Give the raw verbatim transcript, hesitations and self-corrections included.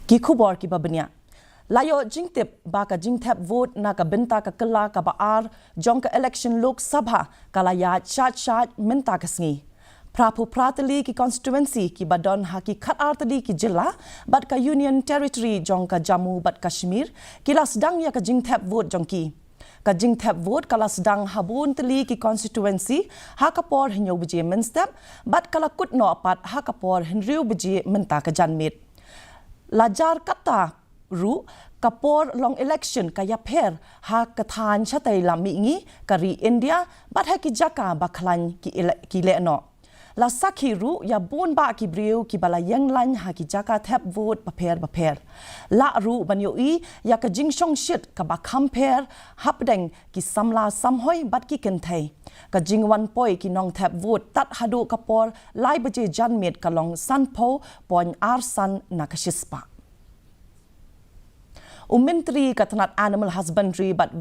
Ki khubor kiba bniah. La ïoh jingtip ba ka jingthep vote na ka bynta ka kylla kaba ar jong ka election Lok Sabha ka la ïaid shait shait mynta ka sngi. Phra phew phra tylli ki constituency kiba don ha ki khat ar tylli ki jylla bad ka Union Territory jong ka Jammu bad Kashmir ki la sdang ïa ka jingthep vote jong ki. Ka jingthep vote ka la sdang ha bun tylli ki constituency ha ka por hynñiew baje mynstep bad ka la kut noh pat ha ka por hynriew baje mynta ka janmiet. La jar katta ruh, ka por long election ka ïapher ha ka thaiñ shatei lam mihngi ka ri India bad ha ki jaka ba khlaiñ ki ele-, ki leh noh. La sakhi ruh ïa bun bah ki briew kiba la ïeng lain ha ki jaka thep vote bapher bapher. Lah ruh ban ïohi ïa ka jingshongshit kaba kham pher hapdeng ki samla samhoi bad ki kynthei. Ka jingwan poi ki nongthep vote tad haduh ka por lai baje janmiet ka long sanphew point ar san na ka shispah. U Myntri ka tnat Animal Husbandry bad